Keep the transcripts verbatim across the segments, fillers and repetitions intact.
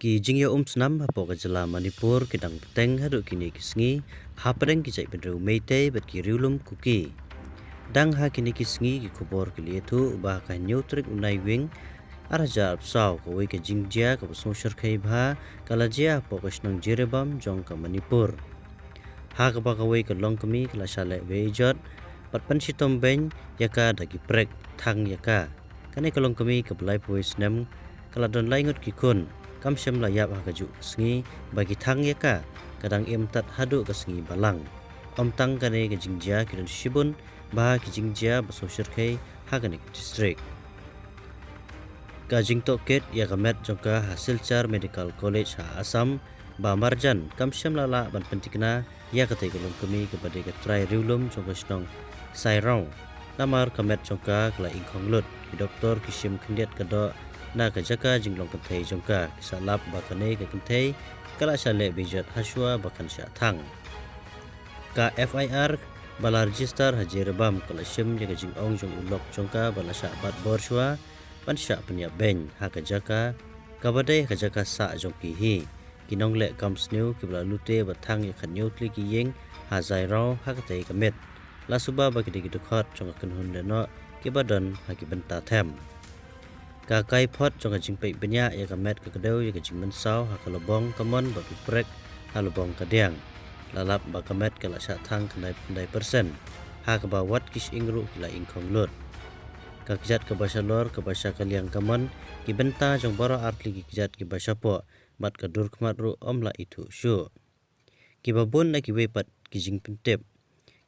Ki jingïaumsnam hapoh ka jylla Manipur ki dang bteng haduh kine ki sngi hapdeng ki jaitbynriew Meitei bad ki riewlum Kuki. Dang ha kine ki sngi ki khubor ki la ïathuh ba ha ka hynñiew tarik u Naiwieng ar hajar arphew saw kawei ka jingjia kaba sngewshyrkhei bha ka la jia hapoh ka shnong Jiribam jong ka Manipur, ha kaba kawei ka longkmie ka la shah leh bejot bad pynshitom beiñ ïa ka da ki prek thang ïa ka. Kane ka longkmie kaba laiphew wei snem ka la don lai ngut ki khun, kam shym la ïap ha kajuh ka sngi ba ki thang ïa ka, ka dang im tad haduh ka sngi Balang. Ym tang kane ka jingjia, ki don shibun bha ki jingjia ba sngewshyrkhei ha kane ka district. Ka jingtohkit ïa ka met jong ka ha Silchar Medical College ha Assam ba marjan, kam shym la lah ban pynthikna ïa katei ka longkmie kaba dei ka trai riewlum jong ka shnong Sairong. Namar ka met jong ka ka la ingkhong lut, ki doktor ki shim khyndiat ka doh na ka jaka jinglong kynthei jong ka, ki sa lap ba kane ka kynthei ka la shah leh bejot hashwa ba kan shah thang. Ka F I R ba la register ha Jiribam ka la shim ïa ka jingong jong u lok jong ka ba la shah bat bor shuwa ban shah pynïap beiñ ha ka jaka kaba dei ha ka jaka sah jong ki hi. Ki nongleh kam sniew kiba la lute ba thang ïa ka hynñiew tylli ki ïing ha Sairong ha katei ka miet, la suba ba ki dei ki dkhot jong ka kynhun lehnoh kiba don ha ki bynta them. Ka kaiphod jong ka jingpeit bniah ïa ka met ka kdew ïa ka jingmynsaw ha ka lubong kamon bad u prek ha lubong kadiang. La lap ba ka met ka la shah thang khyndai khyndai persen, ha kaba wat ki shyieng ruh ki la ingkhong lut. Ka kjat kaba shalor kaba sha ka liang kamon, ki bynta jong baroh ar tylli ki kjat kiba shapoh bad ka dur khmat ruh ym lah ithuh shuh. Kiba bun na kiwei pat ki jingpyntip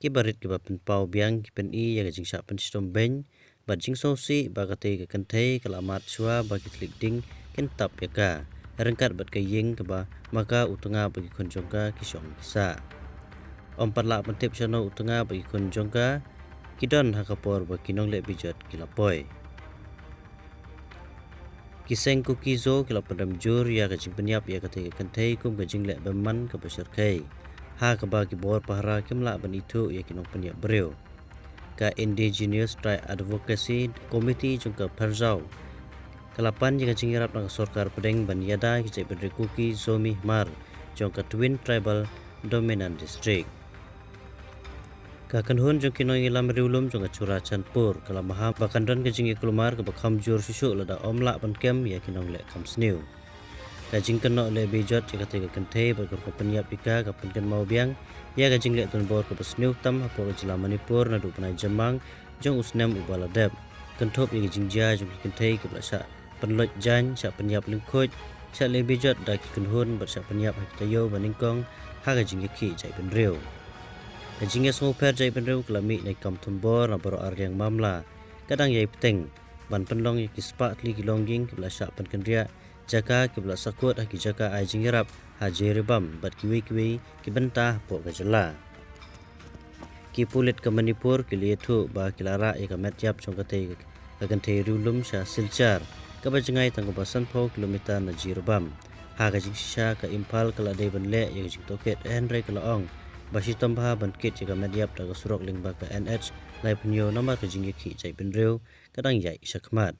kiba rit kiba pynpaw biang ki pyni ïa ka jingshah pynshitom beiñ bad jingsngewsih ba katei ka kynthei ka la mad shuwa ba ki thylliej ding kin tap ïa ka, ryngkat bad ka ïing kaba ma ka, u tnga bad ki khun jong ka ki shong ki sah. Ym pat lah pyntip shano u tnga bad ki khun jong ka ki don ha ka por ba ki nongleh bejot ki la poi. Ki seng Kuki-Zo ki la pynrem jur ïa ka jingpynïap ïa katei ka kynthei kum ka jingleh bymman kaba shyrkhei, ha kaba ki bor pahara kim lah ban ithuh ïa ki nongpynïap briew. Ka Indigenous Tribe Advocacy Committee jong ka Pherzawl ka la pan ïa ka jingïarap na ka sorkar pdeng ban ïada ïa ki jaitbynriew Kuki-Zomi Hmar jong ka Twin Tribal Dominant District. Ka kynhun jong ki nongïalam riewlum jong ka Churachandpur ka la maham ba kan don ka jingïakulmar kaba kham jur shuh shuh lada ym lah ban kem ïa ki nongleh kam sniew. Ka jingkynnoh leh bejot ïa katei ka kynthei bad ka rukom pynïap ïa ka ka pynkynmaw biang ïa ka jingleh donbor kaba sniew tam hapoh ka jylla Manipur naduh u bnai Jymmang jong u snem uba la dep. Kynthup ïa ka jingjia jong ki kynthei kiba la shah pynlait jaiñ, shah pynïap lyngkhuid, shah leh bejot da ki kynhun bad shah pynïap ha ki taïew ba nyngkong ha ka jingïakhih jaitbynriew. Ka jingïasngewpher jaitbynriew ka la mih na ki kam thombor na baroh ar liang mamla. Ka dang ïai bteng ban pynlong ïa ki spah tylli ki longïing kiba la shah pynkynriah jaka kiba la sahkut ha ki jaka ai jingïarap ha Jiribam bad kiwei kiwei ki bynta hapoh ka jylla. Ki pulit ka Manipur ki la ïathuh ba ki la rah ïa ka met ïap jong katei ka kynthei riewlum sha Silchar, kaba jngai tang kumba sanphew kilometer na Jiribam. Ha ka jingshisha ka Imphal ka la dei ban leh ïa ka jingtohkit, hynrei ka la ong ba shitom bha ban kit ïa ka met ïap da ka surok lyngba ka N H laiphew hynñiew namar ka jingïakhih jaitbynriew ka dang ïaid shakhmat.